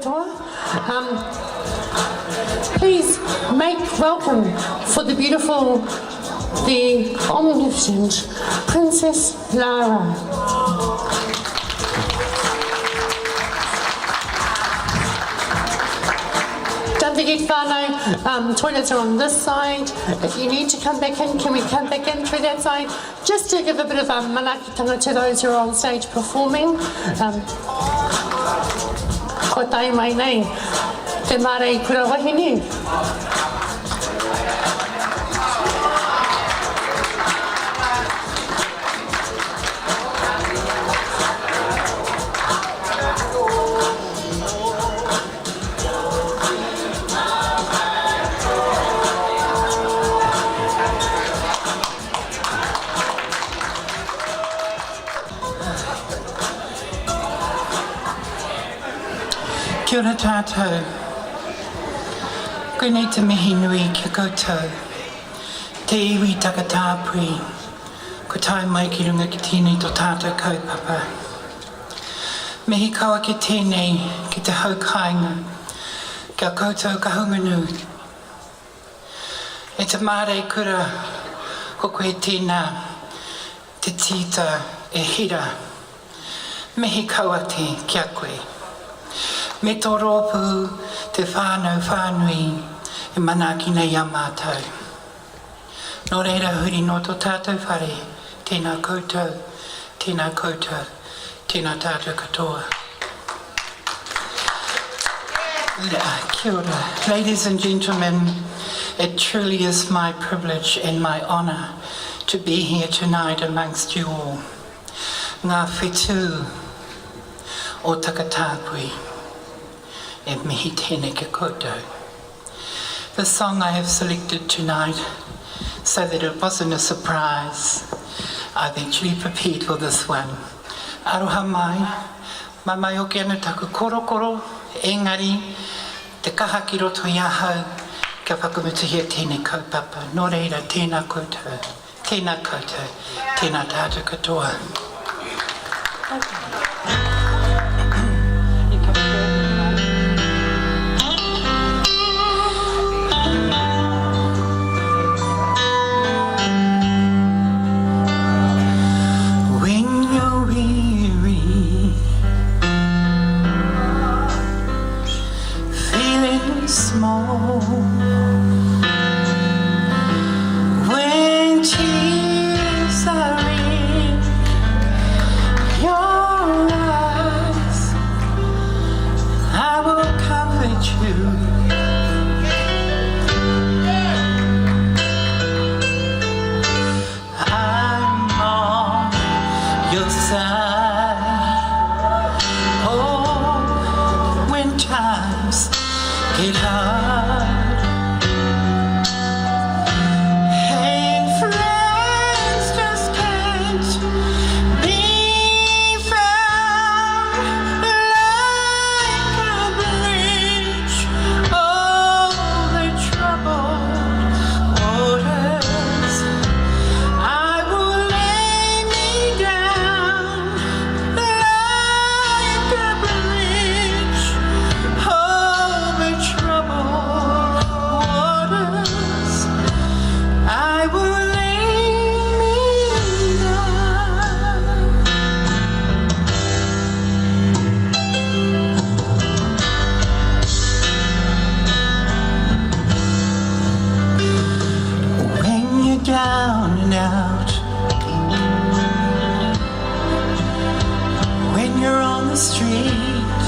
katoa. Um, please make welcome for the beautiful, the omnipotent Princess Lara. Don't forget, whānau, um, toilets are on this side. If you need to come back in, can we come back in through that side? Just to give a bit of um, manaakitanga to those who are on stage performing. Um, ko tae mai nei, te mārei kura wahine. Kia ora tātou. Koinei te mihi nui ki a koutou. Te iwi takatāpui, kua tae mai ki runga ki tēnei tō tātou kaupapa. Mihi kau ake tēnei ki te hau kāinga, ki a koutou Kahungunu, E te māreikura, ko koe tēnā, te tīta e hira. Mihi kau ake ki a koe. Me tō rōpū, te whānau whānui e manaaki nei i a mātou. Nō reira huri noa tō tātou whare, tēnā koutou, tēnā koutou, tēnā tātou katoa. Kia ora. Ladies and gentlemen, it truly is my privilege and my honour to be here tonight amongst you all. Ngā whetū o Takatāpui e mihi tēnei ki koutou. The song I have selected tonight so that it wasn't a surprise. I've actually prepared for this one. Aroha mai, mamae hoki ana taku korokoro, engari, te kaha ki roto i ahau kia whakamutuhia tēnei kaupapa. Nō reira, tēnā koutou, tēnā koutou, tēnā tātou katoa. When you're weary, feeling small, when tears are in your eyes, I will comfort you. I'm on your side. Oh, when times get hard. And friends just can't be found like a bridge over troubled waters. I will lay me down like a bridge over troubled waters. I will lay me down. When you're down and out, when you're on the street,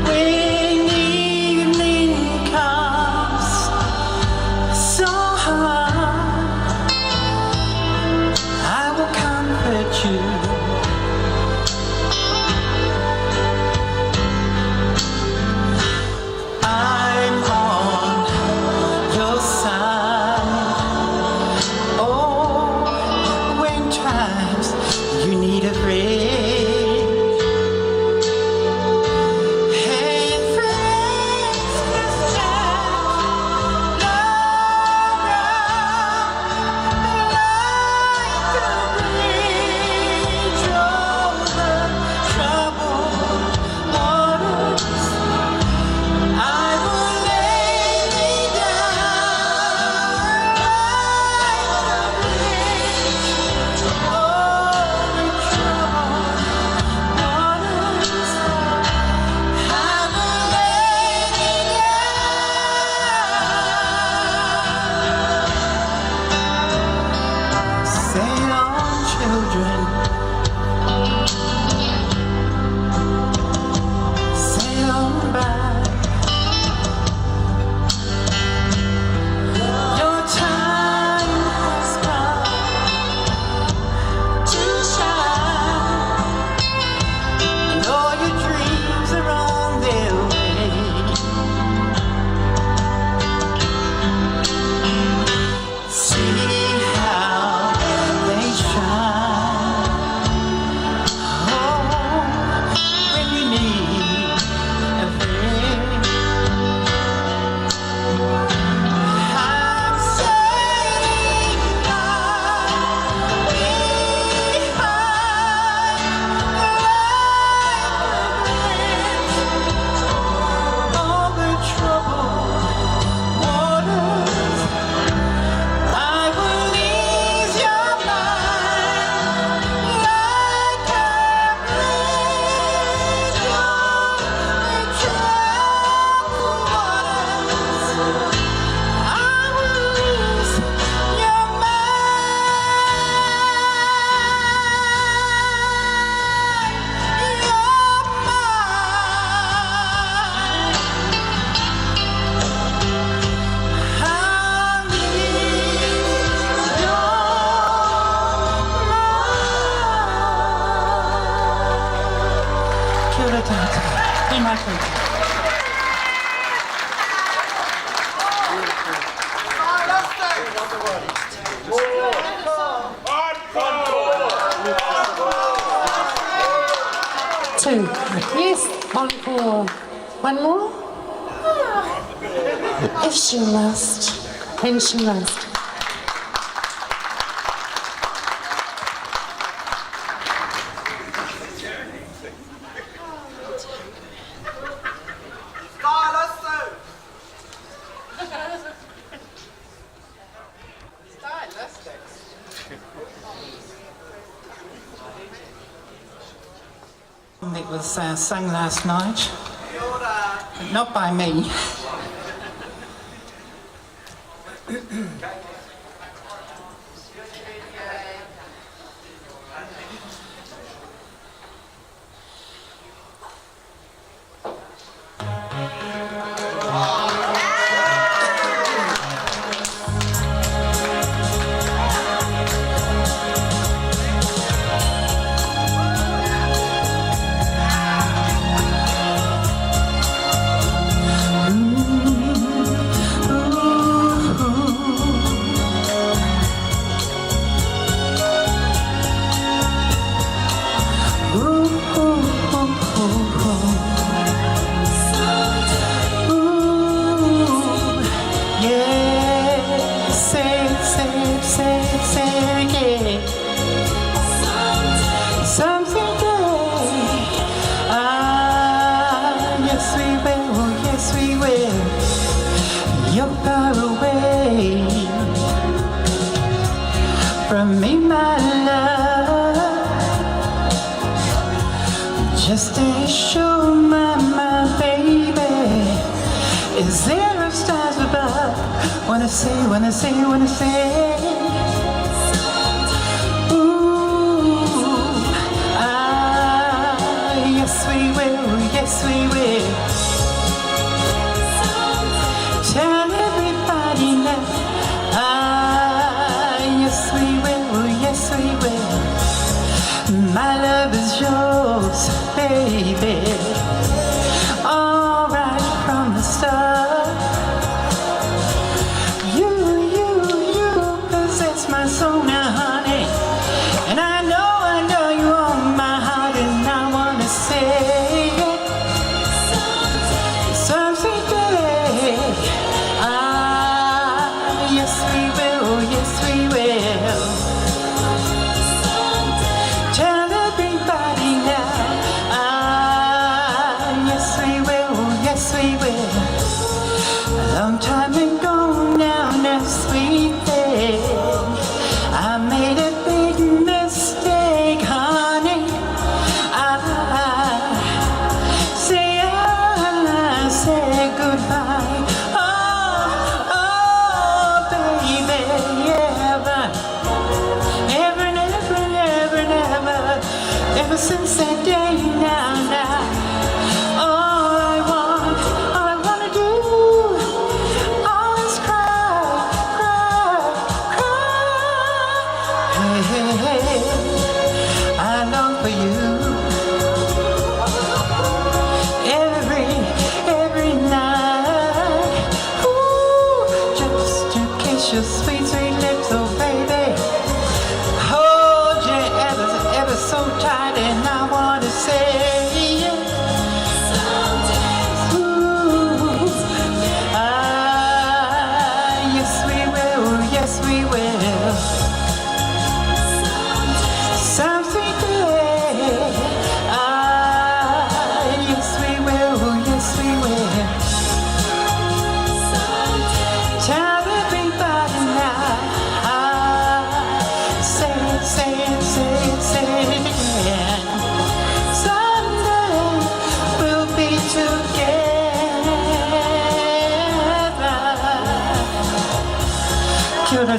when evening comes so hard, I will comfort you. I'm on your side. Oh, when times you need a friend. And friends just can't love like a bridge. Tēnā koutou. Two. Yes, encore. One more? If she must, then she must. That was uh, sung last night. Not by me.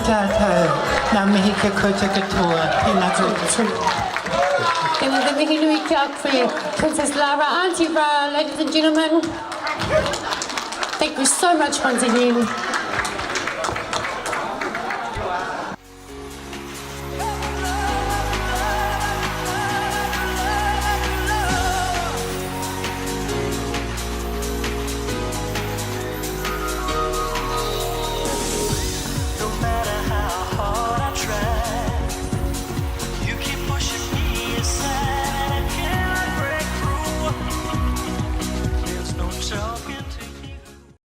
Tātou. Ngā mihi kia koutou katoa. Tēnā koutou. Tēnā te mihi nui ki a koe, Princess Lara, Auntie Ra, ladies and gentlemen. Thank you so much once again.